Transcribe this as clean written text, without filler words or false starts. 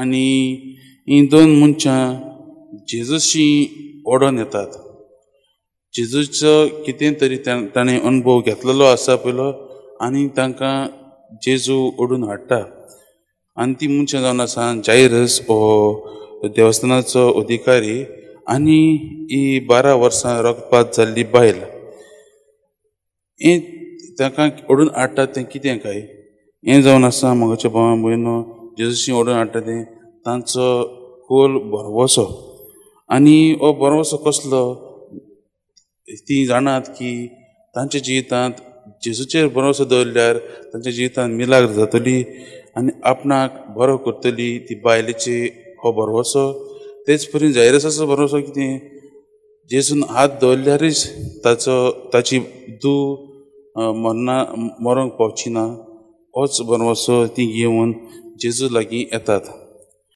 आनी हीं दोन मनशां जेजूशी ओडोन येतात. जेजूचो कितें तरी ताणें अनुभव घेतलेलो आसा पयलो आनी तांकां जेजू ओडून हाडटा. आनी ती मनशां जावन आसा जायरस हो देवस्थानाचो अधिकारी आनी ही 12 वर्सां रगपात जाल्ली बायल. हें तांकां ओडून हाडटा तें कितें काय हें जावन आसा मोगाच्या भावा भयणो, जेजूशी ओडून हाडटा तें तांचो खोल भरवंसो. आनी हो भरवंसो कसलो, ती जाणात की तांच्या जिवितांत जेजूचेर भरवंसो दवरल्यार तांच्या जिवितांत मिलाग्र जातली आनी आपणाक बरो करतली ती बायलेची हो भरवंसो. तेच परी जायरसाचो भरवंसो कितें, जेजून हात दवरल्यारच ताचो ताची धूव मरना मरोंक पावची ना, होच भरवंसो ती घेवन जेजू लागीं येतात.